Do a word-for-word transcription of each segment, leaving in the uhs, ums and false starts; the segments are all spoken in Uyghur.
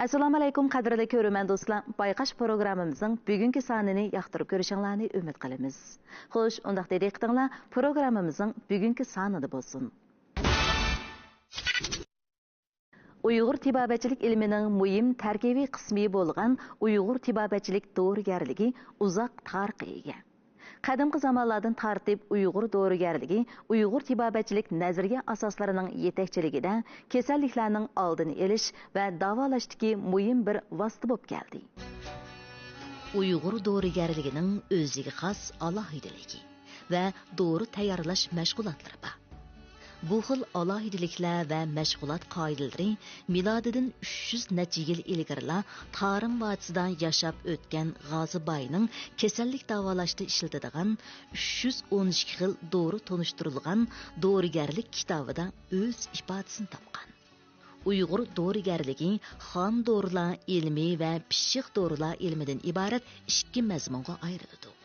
ئەسسالامۇئەلەيكۇم، قەدىرلىك كۆرۈرمەن دوستلار، بايقاش پروگراممىمىزنىڭ بۈگۈنكى سانىنى ياقتۇرۇپ كۆرۈشۈڭلارنى ئۈمىد قىلىمىز. خوش، ئۇنداقتا دىققىتىڭلار پروگراممىمىزنىڭ بۈگۈنكى سانىدا بولسۇن. ئۇيغۇر تېبابەتچىلىك ئىلمىنىڭ مۇھىم تەركىبىي قىسمى بولغان ئۇيغۇر تېبابەتچىلىك دورىگەرلىكى ئۇزاق تارىخقا ئىگە. قەدىمكى زامانلاردىن تارتىپ ئۇيغۇر دورىگەرلىكى ئۇيغۇر تېبابەتچىلىك نەزەرىيە ئاساسلىرىنىڭ يېتەكچىلىكىدە كېسەللىكلەرنىڭ ئالدىنى ئېلىش ۋە داۋالاشتىكى مۇھىم بىر ۋاسىتە بولۇپ كەلدى. ئۇيغۇر دورىگەرلىكىنىڭ ئۆزىگە خاس ئالاھىدىلىكى ۋە دورا تەييارلاش مەشغۇلاتلىرى بار. بۇ خىل ئالاھىدىلىكلەر ۋە مەشغۇلات قائىدىلىرى مىلادىدىن ئۈچ يۈز نەچچە يىل ئىلگىرىلا تارىم ۋادىسىدا ياشاپ ئۆتكەن غازى باينىڭ كېسەللىك داۋالاشتا ئىشلىتىدىغان ئۈچ يۈز ئون ئىككى خىل دورا تونۇشتۇرۇلغان دورىگەرلىك كىتابىدا ئۆز ئىپادىسىنى تاپقان. ئۇيغۇر دورىگەرلىكى خام دورىلار ئىلمى ۋە پىششىق دورىلار ئىلمىدىن ئىبارەت ئىككى مەزمۇنغا ئايرىلىدۇ.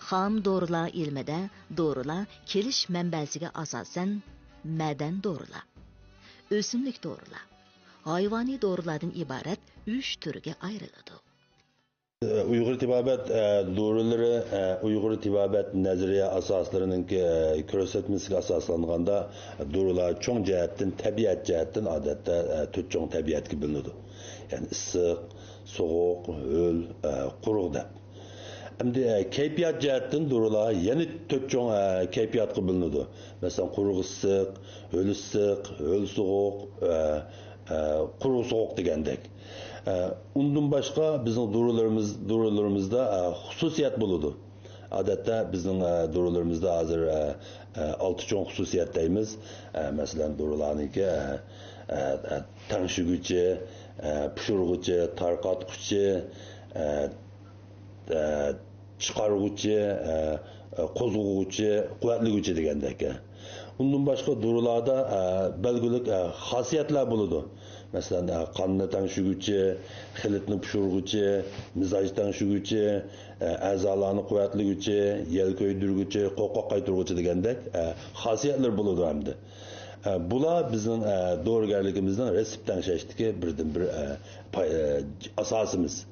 خام دورىلار ئىلمىدە دورىلار كېلىش مەنبەسىگە ئاساسەن مەدەن دورىلار، ئۆسۈملۈك دورىلار، ھايۋانىي دورىلاردىن ئىبارەت ئۈچ تۈرگە ئايرىلىدۇ. ئۇيغۇر تېبابەت، ئە، دورىلىرى، ئە، ئۇيغۇر تېبابەت نەزەرىيە ئاساسلىرىنىڭكى، ئە، كۆرسەتمىسىگە ئاساسلانغاندا، دورىلار چوڭ جەھەتتىن، تەبىئەت جەھەتتىن ئادەتتە، ئە، تۆت چوڭ تەبىئەتكە بۆلۈنىدۇ. يەنى ئىسسىق، سوغۇق، ھۆل، ئە، قۇرۇق دەپ. ئەمدى، ئە، كەيپىيات جەھەتتىن دورىلار يەنە تۆت چوڭ، ئە، كەيپىياتقا بۆلۈنىدۇ. مەسىلەن، قۇرۇق ئىسسىق، ھۆل ئىسسىق، ھۆل سوغۇق، ئە، ئە، قۇرۇق سوغۇق دېگەندەك. ئە، ئۇندىن باشقا بىزنىڭ دورىلىرىمىز، دورىلىرىمىزدا، ئە، خۇسۇسىيەت بولىدۇ. ئادەتتە بىزنىڭ، ئە، دورىلىرىمىزدا ھازىر، ئە، ئە، ئالتە چوڭ خۇسۇسىيەت دەيمىز. ئە، مەسىلەن، دورىلارنىڭكى، ئە، ئە، ئە، تەڭشىگۈچى، ئە، پىشۇرغۇچى، تارقاتقۇچى، ئە، ئە، چىقارغۇچى، ئە، ئە، قوزغىغۇچى، قۇۋۋەتلىگۈچى دېگەندەك. ئۇندىن باشقا دورىلاردا، ئە، بەلگىلىك، ئە، خاسىيەتلەر بولىدۇ. مەسىلەن، ئە، قاننى تەڭشىگۈچى، خىلىتنى پىشۇرغۇچى، مىزاج تەڭشىگۈچى، ئە، ئەزالارنى قۇۋۋەتلىگۈچى، يەل كۆيدۈرگۈچى، قورقاق قايتۇرغۇچى دېگەندەك، ئە، خاسىيەتلىرى بولىدۇ ئەمدى. ئە، بۇلار بىزنىڭ، ئە، دورىگەرلىكىمىزنىڭ رېتسېپ تەڭشەشتىكى بىردىنبىر، ئە، پاي-، ئە، ئاساسىمىز.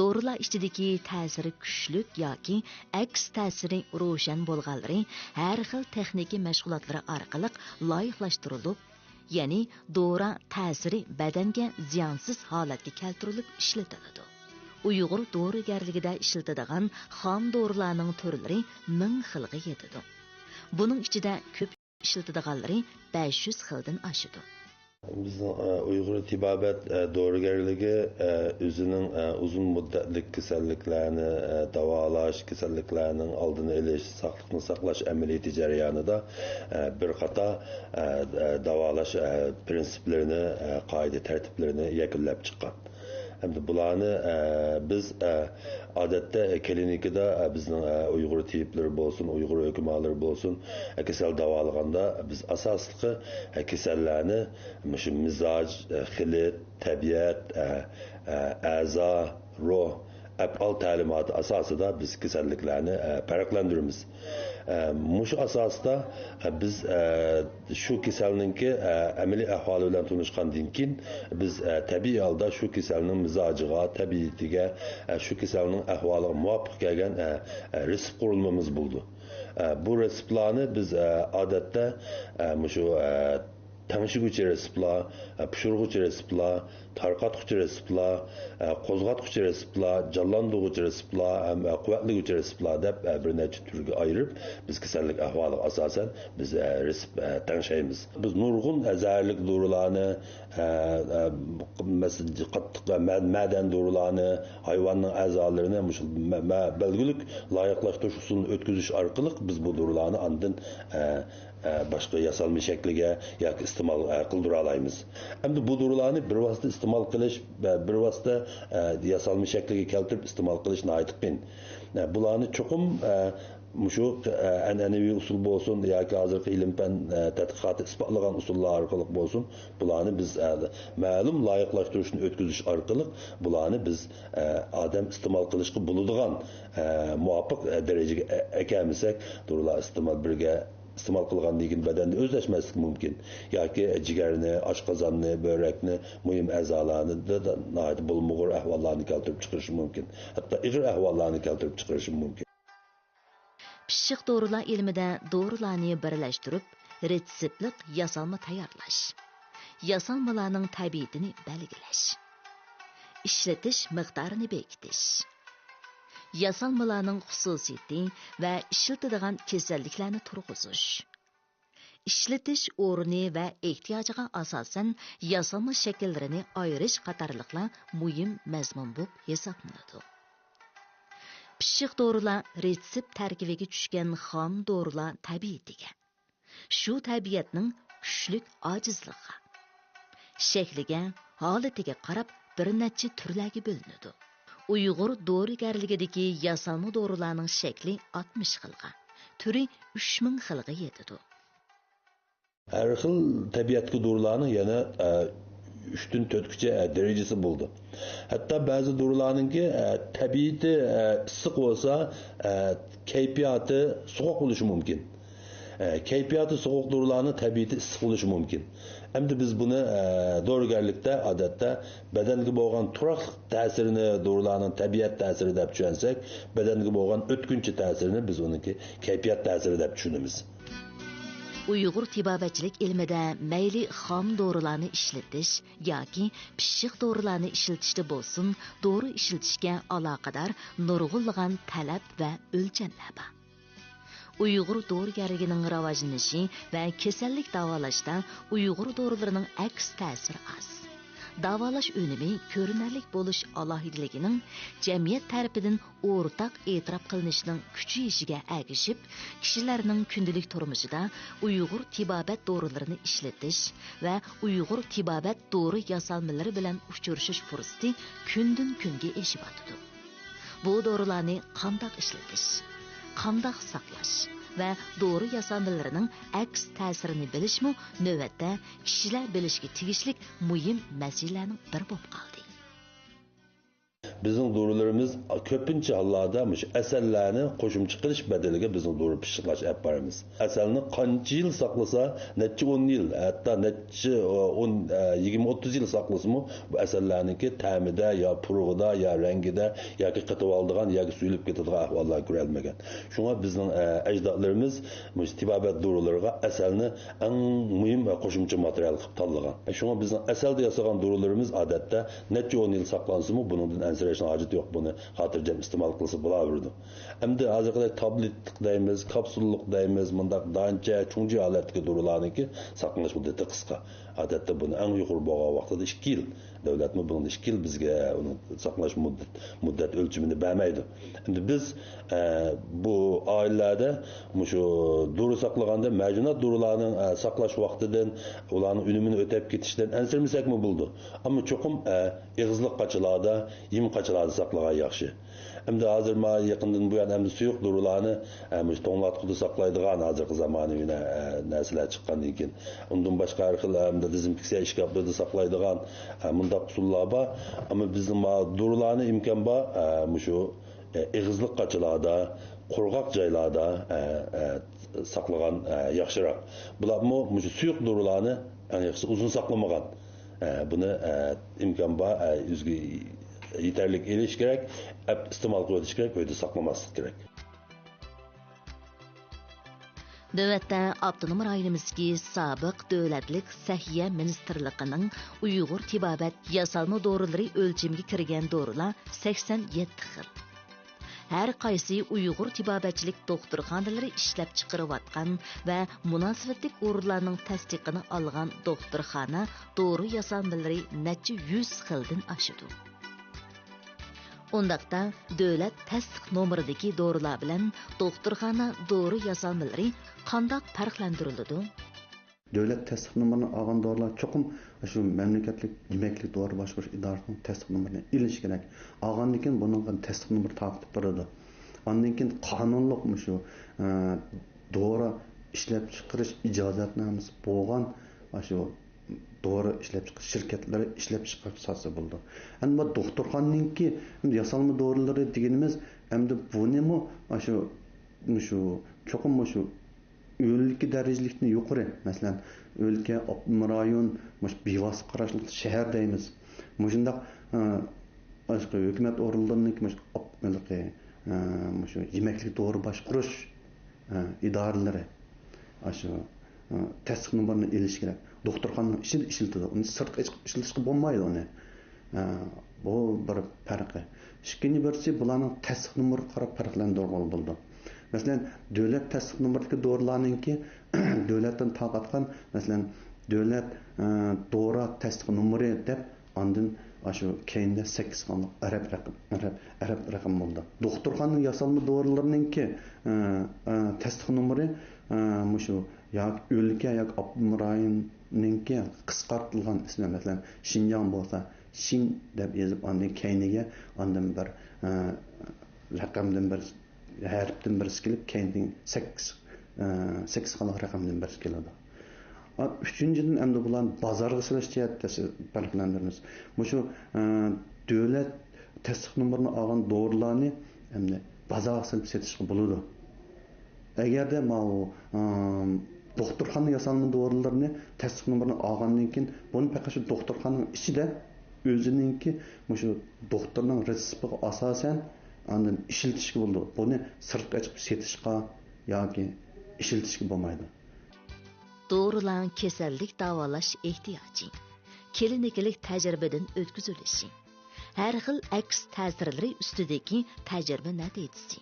دورىلار ئىچىدىكى تەسىرى كۈچلۈك ياكى ئەكس تەسىرى روشەن بولغانلىرى ھەر خىل تېخنىكا مەشغۇلاتلىرى ئارقىلىق لايىقلاشتۇرۇلۇپ، يەنى دورا تەسىرى بەدەنگە زىيانسىز ھالەتكە كەلتۈرۈلۈپ ئىشلىتىلىدۇ. ئۇيغۇر دورىگەرلىكىدە ئىشلىتىدىغان خام دورىلارنىڭ تۈرلىرى مىڭ خىلغا يېتىدۇ. بۇنىڭ ئىچىدە كۆپ ئىشلىتىدىغانلىرى بەش يۈز خىلدىن ئاشىدۇ. بىزنىڭ، ئە، ئۇيغۇر تېبابەت، ئە، دورىگەرلىكى، ئە، ئۆزىنىڭ، ئە، ئۇزۇن مۇددەتلىك كېسەللىكلەرنى، ئە، داۋالاش، كېسەللىكلەرنىڭ ئالدىنى ئېلىش، ساقلىقنى ساقلاش ئەمەلىيىتى جەريانىدا، ئە، بىر قاتار، ئە، ئە، داۋالاش، ئە، پىرىنسىپلىرىنى، ئە، قائىدە تەرتىپلىرىنى يەكۈنلەپ چىققان. ئەمدى بۇلارنى، ئە، بىز، ئە، ئادەتتە كلىنىكىدا، ئە، بىزنىڭ، ئە، ئۇيغۇر تېبىپلىرى بولسۇن، ئۇيغۇر ھۆكۈمالىرى بولسۇن، ئە، كېسەل داۋالىغاندا بىز ئاساسلىقى، ئە، كېسەللەرنى مۇشۇ مىزاج، ئە، خىلىت، تەبىئەت، ئە، ئە، ئەزا، روھ، ئەپئال تەلىماتى ئاساسىدا بىز كېسەللىكلەرنى، ئە، پەرقلەندۈرىمىز. ئە، مۇشۇ ئاساستا، ئە، بىز، ئە، شۇ كېسەلنىڭكى، ئە، ئەمەلىي ئەھۋالى بىلەن تونۇشقاندىن كېيىن، بىز، ئە، تەبىئىي ھالدا شۇ كېسەلنىڭ مىزاجىغا، تەبىئىتىگە، ئە، شۇ كېسەلنىڭ ئەھۋالىغا مۇۋاپىق كەلگەن، ئە، ئە، رېتسېپ قۇرۇلمىمىز بولىدۇ. ئە، بۇ رېتسېپلارنى بىز، ئە، ئادەتتە، ئە، مۇشۇ، ئە، تەڭشىگۈچى رېتسېپلار، ئە، پىشۇرغۇچى رېتسېپلار، تارقاتقۇچى رېتسېپلار، ئە، قوزغاتقۇچى رېتسېپلار، جانلاندۇرغۇچى رېتسېپلار ھەم، ئە، قۇۋۋەتلىگۈچى رېتسېپلار دەپ، ئە، بىر نەچچە تۈرگە ئايرىپ، بىز كېسەللىك ئەھۋالىغا ئاساسەن بىز، ئە، رېتسېپ، ئە، تەڭشەيمىز. بىز نۇرغۇن، ئە، زەھەرلىك دورىلارنى، ئە، ئە، مەسىلەن، قاتتىق، ئە، مە-، مەدەن دورىلارنى، ھايۋاننىڭ ئەزالىرىنى مۇشۇ مە-، مە-، بەلگىلىك لايىقلاشتۇرۇش ئۇسۇلىنى ئۆتكۈزۈش ئارقىلىق بىز بۇ دورىلارنى ئاندىن، ئە، ئە، باشقا ياسالما شەكلىگە ياكى ئىستېمال، ئە، قىلدۇرالايمىز. ئەمدى بۇ دورىلارنى بىر ۋاسىتە ئىستېمال قىلىش، ئە، بىر ۋاسىتە، ئە، ياسالما شەكلىگە كەلتۈرۈپ ئىستېمال قىلىش ناھايىتى قىيىن. ئە، بۇلارنى چوقۇم، ئە، مۇشۇ، ئە، ئەنئەنىۋى ئۇسۇل بولسۇن ياكى ھازىرقى ئىلىم-پەن، ئە، تەتقىقاتى ئىسپاتلىغان ئۇسۇللار ئارقىلىق بولسۇن، بۇلارنى بىز، ئە، مەلۇم لايىقلاشتۇرۇشنى ئۆتكۈزۈش ئارقىلىق بۇلارنى بىز، ئە، ئادەم ئىستېمال قىلىشقا بولىدىغان، ئە، مۇۋاپىق، ئە، دەرىجىگە ئە-، ئەكەلمىسەك، دورىلار ئىستېمال بىرگە ئىستېمال قىلغاندىن كېيىن بەدەندە ئۆزلەشمەسلىكى مۇمكىن. ياكى جىگەرنى، ئاشقازاننى، بۆرەكنى، مۇھىم ئەزالارنى ناھايىتى بولمىغۇر ئەھۋاللارنى كەلتۈرۈپ چىقىرىشى مۇمكىن. ھەتتا ئېغىر ئەھۋاللارنى كەلتۈرۈپ چىقىرىشى مۇمكىن. پىششىق دورىلار ئىلمىدە دورىلارنى بىرلەشتۈرۈپ، رېتسېپلىق ياسالما تەييارلاش، ياسالمىلارنىڭ تەبىئىتىنى بەلگىلەش، ئىشلىتىش مىقدارىنى بېكىتىش، ياسالمىلارنىڭ خۇسۇسىيىتى ۋە ئىشلىتىدىغان كېسەللىكلەرنى تۇرغۇزۇش، ئىشلىتىش ئورنى ۋە ئېھتىياجىغا ئاساسەن ياسالما شەكىللىرىنى ئايرىش قاتارلىقلار مۇھىم مەزمۇن بولۇپ ھېسابلىنىدۇ. پىششىق دورىلار رېتسېپ تەركىبىگە چۈشكەن خام دورىلار تەبىئىتىگە، شۇ تەبىئەتنىڭ كۈچلۈك ئاجىزلىقىغا، شەكلىگە، ھالىتىگە قاراپ بىر نەچچە تۈرلەرگە بۆلۈنىدۇ. ئۇيغۇر دورىگەرلىكىدىكى ياسالما دورىلارنىڭ شەكلى ئاتمىش خىلغا، تۈرى ئۈچ مىڭ خىلغا يېتىدۇ. ھەر خىل تەبىئەتتىكى دورىلارنىڭ يەنە ئۈچتىن تۆتكىچە دەرىجىسى بولىدۇ. ھەتتا بەزى دورىلارنىڭكى تەبىئىتى ئىسسىق بولسا، كەيپىياتى سوغۇق بولۇشى مۇمكىن. كەيپىياتى سوغۇق دورىلارنىڭ تەبىئىتى ئىسسىق بولۇشى مۇمكىن. ئەمدى بىز بۇنى دورىگەرلىكتە ئادەتتە بەدەنگە بولغان تۇراقلىق تەسىرىنى دورىلارنىڭ تەبىئەت تەسىرى دەپ چۈشەنسەك، بەدەنگە بولغان ئۆتكۈنچى تەسىرىنى بىز ئۇنىڭكى كەيپىيات تەسىرى دەپ چۈشىنىمىز. ئۇيغۇر تېبابەتچىلىك ئىلمىدە مەيلى خام دورىلارنى ئىشلىتىش ياكى پىششىق دورىلارنى ئىشلىتىشتە بولسۇن، دورا ئىشلىتىشكە ئالاقىدار نۇرغۇنلىغان تەلەپ ۋە ئۆلچەملەر بار. ئۇيغۇر دورىگەرلىكىنىڭ راۋاجلىنىشى ۋە كېسەللىك داۋالاشتا ئۇيغۇر دورىلىرىنىڭ ئەكس تەسىرى ئاز. داۋالاش ئۈنۈمى كۆرۈنەرلىك بولۇش ئالاھىدىلىكىنىڭ جەمئىيەت تەرىپىدىن ئورتاق ئېتىراپ قىلىنىشىنىڭ كۈچىيىشىگە ئەگىشىپ، كىشىلەرنىڭ كۈندىلىك تۇرمۇشىدا ئۇيغۇر تېبابەت دورىلىرىنى ئىشلىتىش ۋە ئۇيغۇر تېبابەت دورا ياسالمىلىرى بىلەن ئۇچرىشىش پۇرسىتى كۈندىن-كۈنگە ئېشىۋاتىدۇ. بۇ دورىلارنى قانداق ئىشلىتىش، قانداق ساقلاش ۋە دورا ياسالمىلىرىنىڭ ئەكس تەسىرىنى بىلىشمۇ نۆۋەتتە كىشىلەر بىلىشكە تېگىشلىك مۇھىم مەسىلىلەرنىڭ بىرى بولۇپ قالدى. بىزنىڭ دورىلىرىمىز كۆپىنچە ھاللاردا مۇشۇ ئەسەللەرنى قوشۇمچە قىلىش بەدىلىگە بىزنىڭ دورا پىششىقلاش ئېلىپ بارىمىز. ئەسەلنى قانچە يىل ساقلىسا، نەچچە ئون يىل، ھەتتا نەچچە ئون، يىگىرمە، ئوتتۇز يىل ساقلىسىمۇ، بۇ ئەسەللەرنىڭكى تەمىدە، يا پۇرىقىدا، يا رەڭگىدە، ياكى قېتىۋالىدىغان، ياكى سۈيۈلۈپ كېتىدىغان ئەھۋاللار كۆرۈلمىگەن. شۇڭا بىزنىڭ، ئە، ئەجدادلىرىمىز مۇشۇ تېبابەت دورىلىرىغا ئەسەلنى ئەڭ مۇھىم ۋە قوشۇمچە ماتېرىيال قىلىپ تاللىغان. شۇڭا بىزنىڭ ئەسەلدە ياسىغان دورىلىرىمىز ئادەتتە نەچچە ئون يىل ساقلانسىمۇ، بۇنىڭدىن ئەنسىرەشنىڭ ھاجىتى يوق. بۇنى خاتىرجەم ئىستېمال قىلسا بولاۋېرىدۇ. ئەمدى ھازىرقىدەك تابلېتلىق دەيمىز، كاپسۇللۇق دەيمىز، مۇنداق دانچە، چوڭچە ھالەتتىكى دورىلارنىڭكى ساقلىنىش مۇددىتى قىسقا. ئادەتتە بۇنى ئەڭ يۇقىرى بولغان ۋاقتىدا ئىككى يىل. دۆلەتمۇ بۇنىڭدا ئىككى يىل بىزگە ئۇنىڭ ساقلاش مۇددەت، مۇددەت ئۆلچىمىنى بەرمەيدۇ. ئەمدى بىز، ئە، بۇ ئائىلىلەردە مۇشۇ دورا ساقلىغاندا مەجۇنات دورىلارنىڭ، ئە، ساقلاش ۋاقتىدىن، ئۇلارنىڭ ئۈنۈمىنى ئۆتەپ كېتىشىدىن ئەنسىرىمىسەكمۇ بولىدۇ. ئەمما چوقۇم، ئە، ئېغىزلىق قاچىلاردا، يېمىق قاچىلاردا ساقلىغان ياخشى. ئەمدى ھازىر ما يېقىندىن بۇيان ئەمدى سۇيۇق دورىلارنى، ئە، مۇشۇ توڭلاتقۇدا ساقلايدىغان ھازىرقى زامانىۋى نە-، ئە، نەرسىلەر چىققاندىن كېيىن. ئۇندىن باشقا ھەر خىل، ئە، ئەمدى دېزىنفېكسىيە ئىشكاپلىرىدا ساقلايدىغان، ئە، مۇنداق ئۇسۇللار بار. ئەمما بىزنىڭ ما دورىلارنى ئىمكان بار، ئە، مۇشۇ، ئە، ئېغىزلىق قاچىلاردا، قۇرغاق جايلاردا، ئە، ئە، ساقلىغان، ئە، ياخشىراق. بولۇپمۇ مۇشۇ سۇيۇق دورىلارنى ئەڭ ياخشىسى ئۇزۇن ساقلىمىغان. ئە، بۇنى، ئە، ئىمكان بار، ئە، ئۆزىگە يېتەرلىك ئېلىش كېرەك، ئەپ ئىستېمال قىلىۋېتىش كېرەك، ئۆيدە ساقلىماسلىق كېرەك. نۆۋەتتە ئاپتونوم رايونىمىزدىكى سابىق دۆلەتلىك سەھىيە مىنىستىرلىقىنىڭ ئۇيغۇر تېبابەت ياسالما دورىلىرى ئۆلچىمىگە كىرگەن دورىلار سەكسەن يەتتە خىل. ھەر قايسى ئۇيغۇر تېبابەتچىلىك دوختۇرخانىلىرى ئىشلەپچىقىرىۋاتقان ۋە مۇناسىۋەتلىك ئورۇنلارنىڭ تەستىقىنى ئالغان دوختۇرخانا دورا ياسالمىلىرى نەچچە يۈز خىلدىن ئاشىدۇ. ئۇنداقتا، دۆلەت تەستىق نومۇرىدىكى دورىلار بىلەن دوختۇرخانا دورا ياسالمىلىرى قانداق پەرقلەندۈرۈلىدۇ؟ دۆلەت تەستىق نومۇرىنى ئالغان دورىلار چوقۇم شۇ مەملىكەتلىك يېمەكلىك دورا باشقۇرۇش ئىدارىسىنىڭ تەستىق نومۇرىنى ئېلىشى كېرەك. ئالغاندىن كېيىن بۇنىڭغا تەستىق نومۇرى تارقىتىپ بېرىدۇ. ئاندىن كېيىن قانۇنلۇق مۇشۇ، ئە، دورا ئىشلەپچىقىرىش ئىجازەتنامىسى بولغان شۇ دورا ئىشلەپچىقىرىش شىركەتلىرى ئىشلەپچىقارسا بولىدۇ. ئەمما دوختۇرخانىنىڭكى ياسالما دورىلىرى دېگىنىمىز، ئەمدى بۇنىمۇ شۇ، شۇ، چوقۇم شۇ ئۆلكە دەرىجىلىكتىن يۇقىرى، مەسىلەن، ئۆلكە، ئاپتونوم رايون، مۇشۇ بىۋاسىتە قاراشلىق شەھەر دەيمىز. مۇشۇنداق، ئە، باشقا ھۆكۈمەت ئورۇنلىرىنىڭكى مۇشۇ ئاپ-، ھېلىقى، ئە، مۇشۇ يېمەكلىك دورا باشقۇرۇش، ئە، ئىدارىلىرى ئاشۇ، ئە، تەستىق نومۇرىنى ئېلىشى كېرەك. دوختۇرخانىنىڭ ئىچىدە ئىشلىتىدۇ. ئۇنى سىرتقا چىقىپ ئىشلىتىشكە بولمايدۇ ئۇنى. ئە، بۇ بىر پەرقى. ئىككىنچى بىرسى، بۇلارنىڭ تەستىق نومۇرىغا قاراپ پەرقلەندۈرگىلى بولىدۇ. مەسىلەن، دۆلەت تەستىق نومۇرىدىكى دورىلارنىڭكى دۆلەتتىن تارقاتقان، مەسىلەن، دۆلەت، ئە، دورا تەستىق نومۇرى دەپ، ئاندىن ئاشۇ كەينىدە سەككىز خانىلىق ئەرەب رەقەم، ئەرەب، ئەرەب رەقەم بولىدۇ. دوختۇرخانا ياسالما دورىلىرىنىڭكى، ئە، ئە، تەستىق نومۇرى، ئە، مۇشۇ ياكى ئۆلكە ياكى ئاپتونوم رايوننىڭكى قىسقارتىلغان ئىسمى، مەسىلەن، شىنجاڭ بولسا، شىن دەپ يېزىپ، ئاندىن كەينىگە ئاندىن بىر، ئە، رەقەمدىن بىر ھەرپتىن بىرسى كېلىپ، كەينىدىن سەككىز، ئە، سەككىز خانىلىق رەقەمدىن بىرسى كېلىدۇ. ئا، ئۈچىنچىدىن، ئەمدى بۇلارنى بازارغا سېلىش جەھەتتە سى-، پەرقلەندۈرىمىز. مۇشۇ، ئە، دۆلەت تەستىق نومۇرىنى ئالغان دورىلارنى ئەمدى بازارغا سېلىپ سېتىشقا بولىدۇ. ئەگەردە ماۋۇ، ئە، دوختۇرخانا ياسالما دورىلىرىنى تەستىق نومۇرىنى ئالغاندىن كېيىن، بۇنى پەقەت شۇ دوختۇرخانىنىڭ ئىچىدە ئۆزىنىڭكى مۇشۇ دوختۇرنىڭ رېتسېپىغا ئاساسەن ئاندىن ئىشلىتىشكە بولىدۇ. بۇنى سىرتقا چىقىپ سېتىشقا ياكى ئىشلىتىشكە بولمايدۇ. دورىلارنىڭ كېسەللىك داۋالاش ئېھتىياجى، كلىنىكىلىق تەجرىبىدىن ئۆتكۈزۈلۈشى، ھەر خىل ئەكس تەسىرلىرى ئۈستىدىكى تەجرىبە نەتىجىسى،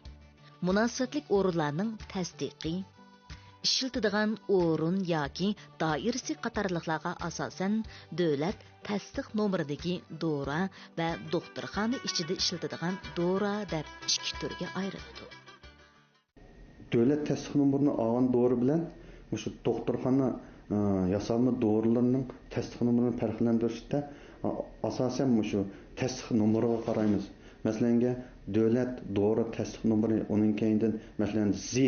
مۇناسىۋەتلىك ئورۇنلارنىڭ تەستىقى، ئىشلىتىدىغان ئورۇن ياكى دائىرىسى قاتارلىقلارغا ئاساسەن، دۆلەت تەستىق نومۇرىدىكى دورا ۋە دوختۇرخانا ئىچىدە ئىشلىتىدىغان دورا دەپ ئىككى تۈرگە ئايرىلىدۇ. دۆلەت تەستىق نومۇرىنى ئالغان دورا بىلەن مۇشۇ دوختۇرخانا، ئە، ياسالما دورىلىرىنىڭ تەستىق نومۇرىنى پەرقلەندۈرۈشتە، ئا-، ئاساسەن مۇشۇ تەستىق نومۇرىغا قارايمىز. مەسىلەنگە، دۆلەت دورا تەستىق نومۇرى، ئۇنىڭ كەينىدىن، مەسىلەن، زى،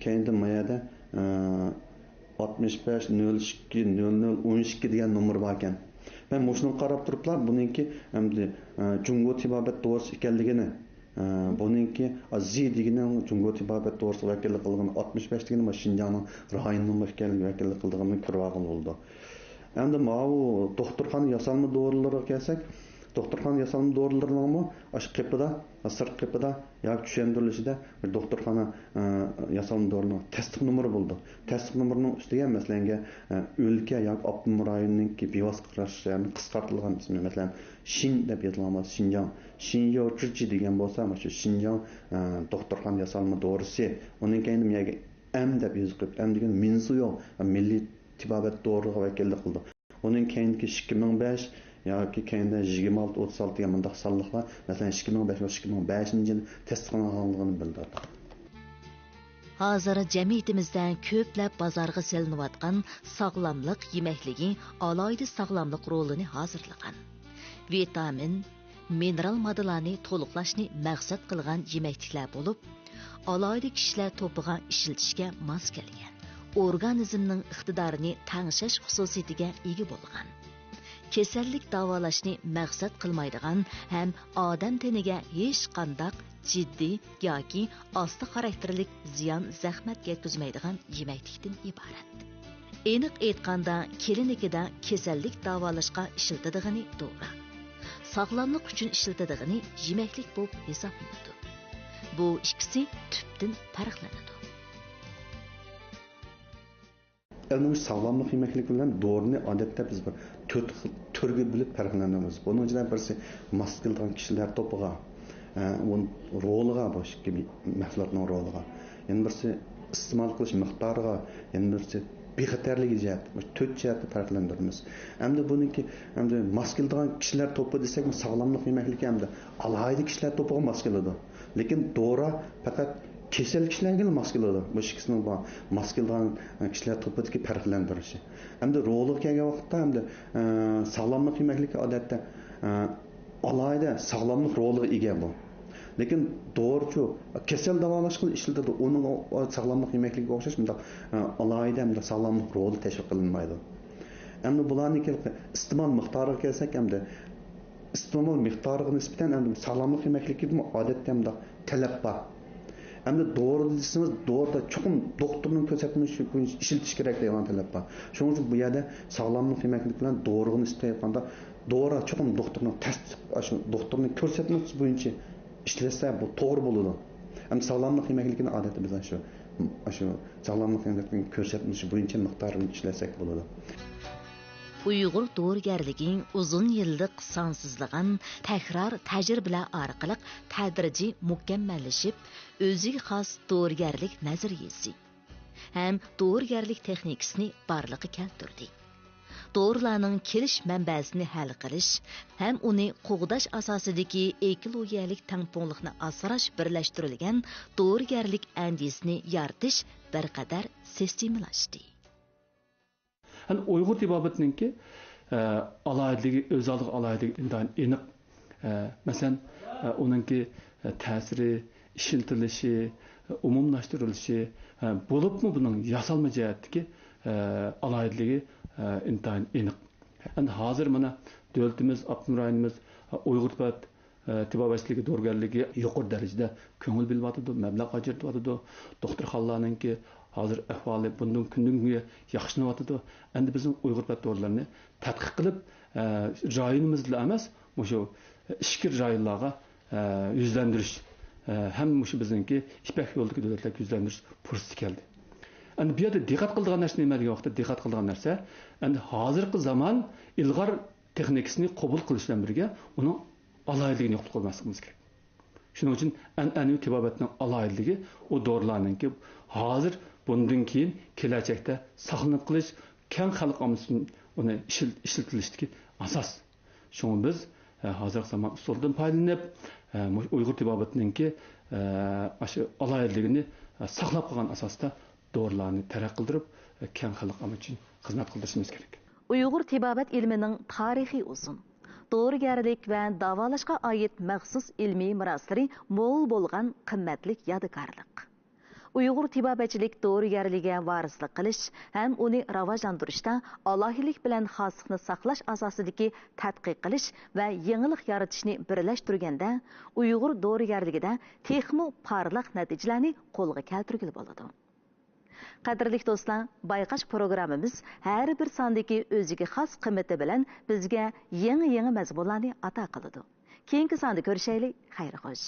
كەينىدىن ما يەردە، ئە، ئاتمىش بەش نۆل ئىككى نۆل نۆل ئون ئىككى دېگەن نومۇر باركەن. مەن مۇشۇنىڭغا قاراپ تۇرۇپلا بۇنىڭكى ئەمدى، ئە، جۇڭگو تېبابەت دورىسى ئىكەنلىكىنى، ئە، بۇنىڭكى، ئا، زى دېگىنىنىڭ جۇڭگو تېبابەت دورىسىغا ۋەكىللىك قىلىدىغان، ئاتمىش بەش دېگىنى مانا شىنجاڭنىڭ رايون نومۇرى ئىكەنلىكىگە ۋەكىللىك قىلىدىغانلىقىنى كۆرۈۋالغىلى بولىدۇ. ئەمدى ماۋۇ دوختۇرخانا ياسالما دورىلىرىغا كەلسەك، دوختۇرخانا ياسالما دورىلىرىنىڭمۇ ئاشۇ قېپىدا، سىرت قېپىدا ياكى چۈشەندۈرۈلۈشىدە بىر دوختۇرخانا، ئە، ياسالما دورىنىڭ تەستىق نومۇرى بولىدۇ. تەستىق نومۇرىنىڭ ئۈستىگە، مەسىلەنگە، ئە، ئۆلكە ياكى ئاپتونوم رايوننىڭكى بىۋاسىتە قاراشلىق شەھىرىنىڭ قىسقارتىلغان ئىسمى، مەسىلەن، شىن دەپ يېزىلغان بولسا، شىنجاڭ، شىنياۋ جۇجى دېگەن بولسا، مانا شۇ شىنجاڭ، ئە، دوختۇرخانا ياسالما دورىسى. ئۇنىڭ كەينىدىن يەنە ئەم دەپ يېزىپ قويۇپ، ئەم دېگەن مىنسۇياۋ، مىللىي تېبابەت دورىغا ۋەكىللىك قىلىدۇ. ئۇنىڭ كەينىدىكى ئىككى مىڭ بەش ياكى كەينىدە يىگىرمە ئالتە، ئوتتۇز ئالتە دېگەن مۇنداق سانلىقلار، مەسىلەن، ئىككى مىڭ بەش ۋە ئىككى مىڭ بەشىنچى يىل تەستىقلانغانلىقىنى بىلدۈردى. ھازىر جەمئىيىتىمىزدە كۆپلەپ بازارغا سېلىنىۋاتقان ساغلاملىق يېمەكلىكى ئالاھىدە ساغلاملىق رولىنى ھازىرلىغان. ۋىتامىن، مىنېرال ماددىلارنى تولۇقلاشنى مەقسەت قىلغان يېمەكلىكلەر بولۇپ، ئالاھىدە كىشىلەر توپىغا ئىشلىتىشكە ماس كەلگەن، ئورگانىزمنىڭ ئىقتىدارىنى تەڭشەش خۇسۇسىيىتىگە ئىگە بولغان، كېسەللىك داۋالاشنى مەقسەت قىلمايدىغان ھەم ئادەم تېنىگە ھېچقانداق جىددىي ياكى ئاستا خاراكتېرلىك زىيان، زەخمەت يەتكۈزمەيدىغان يېمەكلىكتىن ئىبارەت. ئېنىق ئېيتقاندا، كلىنىكىدا كېسەللىك داۋالاشقا ئىشلىتىدىغىنى دورا، ساغلاملىق ئۈچۈن ئىشلىتىدىغىنى يېمەكلىك بولۇپ ھېسابلىنىدۇ. بۇ ئىككىسى تۈپتىن پەرقلىنىدۇ. ئەمدى مۇشۇ ساغلاملىق يېمەكلىكى بىلەن دورىنى ئادەتتە بىز بىر تۆت خىل تۈرگە بۆلۈپ پەرقلەندۈرىمىز. بۇنىڭ ئىچىدە بىرسى ماس كېلىدىغان كىشىلەر توپىغا، ئە، ئۇنىڭ رولىغا، بۇ ئىككى مەھسۇلاتنىڭ رولىغا. يەنە بىرسى ئىستېمال قىلىش مىقدارىغا، يەنە بىرسى بىخەتەرلىكى جەھەتتە، مۇشۇ تۆت جەھەتتە پەرقلەندۈرىمىز. ئەمدى بۇنىڭكى، ئەمدى ماس كېلىدىغان كىشىلەر توپى دېسەك، ساغلاملىق يېمەكلىكى ئەمدى ئالاھىدە كىشىلەر توپىغا ماس كېلىدۇ. لېكىن دورا پەقەت كېسەل كىشىلەرگىلا ماس كېلىدۇ. بۇ ئىككىسىنىڭ بار، ماس كېلىدىغان كىشىلەر توپىدىكى پەرقلەندۈرۈشى. ئەمدى رولىغا كەلگەن ۋاقىتتا ئەمدى، ئە، ساغلاملىق يېمەكلىكى ئادەتتە، ئە، ئالاھىدە ساغلاملىق رولىغا ئىگە بۇ. لېكىن دورىچۇ كېسەل داۋالاشقىلا ئىشلىتىدۇ. ئۇنىڭ ئو-، ساغلاملىق يېمەكلىكىگە ئوخشاش مۇنداق، ئە، ئالاھىدە مۇنداق ساغلاملىق رولى تەشۋىق قىلىنمايدۇ. ئەمدى بۇلارنىڭكى ئىستېمال مىقدارىغا كەلسەك، ئەمدى ئىستېمال مىقدارىغا نىسبەتەن ئەمدى ساغلاملىق يېمەكلىكىدىمۇ ئادەتتە مۇنداق تەلەپ بار. ئەمدى دورا دېسىڭىز، دورىدا چوقۇم دوختۇرنىڭ كۆرسەتمىشى بويىچە ئىشلىتىش كېرەك دەيدىغان تەلەپ بار. شۇنىڭ ئۈچۈن بۇ يەردە ساغلاملىق يېمەكلىك بىلەن دورىغا نىسبەت ئېيتقاندا، دورا چوقۇم دوختۇرنىڭ تەس-، ئاشۇ دوختۇرنىڭ كۆرسەتمىسى بويىچە ئىشلەتسە، بۇ توغرا بولىدۇ. ئەمدى ساغلاملىق يېمەكلىكىنى ئادەتتە بىز ئاشۇ، ئاشۇ ساغلاملىق يېمەكلىكىنىڭ كۆرسەتمىسى بويىچە مىقدار بىلەن ئىشلەتسەك بولىدۇ. ئۇيغۇر دورىگەرلىكى ئۇزۇن يىللىق سانسىزلىغان تەكرار تەجرىبىلەر ئارقىلىق تەدرىجىي مۇكەممەللىشىپ، ئۆزىگە خاس دورىگەرلىك نەزەرىيىسى ھەم دورىگەرلىك تېخنىكىسىنى بارلىققا كەلتۈردى. دورىلارنىڭ كېلىش مەنبەسىنى ھەل قىلىش ھەم ئۇنى قوغداش ئاساسىدىكى ئېكولوگىيەلىك تەڭپۇڭلۇقنى ئاسراش بىرلەشتۈرۈلگەن دورىگەرلىك ئەندىزىسىنى يارىتىش بىر قەدەر سىستېمىلاشتى. ئەمدى ئۇيغۇر تېبابىتىنىڭكى ئالاھىدىلىكى، ئۆز ئالدىغا ئالاھىدىلىكى ئىنتايىن ئېنىق. مەسىلەن، ئۇنىڭكى تەسىرى، ئىشلىتىلىشى، ئومۇملاشتۇرۇلۇشى، بولۇپمۇ بۇنىڭ ياسالما جەھەتتىكى ئالاھىدىلىكى ئىنتايىن ئېنىق. ئەمدى ھازىر مانا دۆلىتىمىز، ئاپتونوم رايونىمىز ئۇيغۇر تېبابەت تېبابەتچىلىكى، دورىگەرلىكىگە يۇقىرى دەرىجىدە كۆڭۈل بۆلۈۋاتىدۇ، مەبلەغ ئاجرىتىۋاتىدۇ. دوختۇرخانىلارنىڭكى ھازىر ئەھۋالى بۇندىن كۈندىن كۈنگە ياخشىلىنىۋاتىدۇ. ئەمدى بىزنىڭ ئۇيغۇر پەت دورىلىرىنى تەتقىق قىلىپ، رايونىمىزدىلا ئەمەس، مۇشۇ ئىچكىرى رايونلارغا يۈزلەندۈرۈش ھەم مۇشۇ بىزنىڭكى يىپەك يولىدىكى دۆلەتلەرگە يۈزلەندۈرۈش پۇرسىتى كەلدى. ئەمدى بۇ يەردە دىققەت قىلىدىغان نەرسە نېمە دېگەن ۋاقىتتا، دىققەت قىلىدىغان نەرسە، ئەمدى ھازىرقى زامان ئىلغار تېخنىكىسىنى قوبۇل قىلىش بىلەن بىرگە ئۇنىڭ ئالاھىدىلىكىنى يوقىتىپ قويماسلىقىمىز كېرەك. شۇنىڭ ئۈچۈن ئەنئەنىۋى تېبابەتنىڭ ئالاھىدىلىكى ئۇ دورىلارنىڭكى ھازىر، بۇندىن كېيىن، كېلەچەكتە ساقلىنىپ قېلىش، كەڭ خەلق ئاممىسى ئۈچۈن ئۇنى ئىشلىتىلىشتىكى ئاساس. شۇڭا بىز ھازىرقى زامان ئۇسۇلىدىن پايدىلىنىپ، ئۇيغۇر تېبابىتىنىڭكى ئاشۇ ئالاھىدىلىكىنى ساقلاپ قالغان ئاساستا دورىلارنى تەرەققىي قىلدۇرۇپ، كەڭ خەلق ئاممىسى ئۈچۈن خىزمەت قىلدۇرۇشىمىز كېرەك. ئۇيغۇر تېبابەت ئىلمىنىڭ تارىخى ئۇزۇن. دورىگەرلىك ۋە داۋالاشقا ئائىت مەخسۇس ئىلمىي مىراسلىرى مول بولغان قىممەتلىك يادىكارلىق. ئۇيغۇر تېبابەتچىلىك دورىگەرلىكىگە ۋارىسلىق قىلىش ھەم ئۇنى راۋاجلاندۇرۇشتا ئالاھىدىلىك بىلەن خاسلىقنى ساقلاش ئاساسىدىكى تەتقىق قىلىش ۋە يېڭىلىق يارىتىشنى بىرلەشتۈرگەندە، ئۇيغۇر دورىگەرلىكىدە تېخىمۇ پارلاق نەتىجىلەرنى قولغا كەلتۈرگىلى بولىدۇ. قەدىرلىك دوستلار، بايقاش پروگراممىمىز ھەر بىر ساندىكى ئۆزىگە خاس قىممىتى بىلەن بىزگە يېڭى-يېڭى مەزمۇنلارنى ئاتا قىلىدۇ. كېيىنكى ساندا كۆرۈشەيلى، خەير خوش.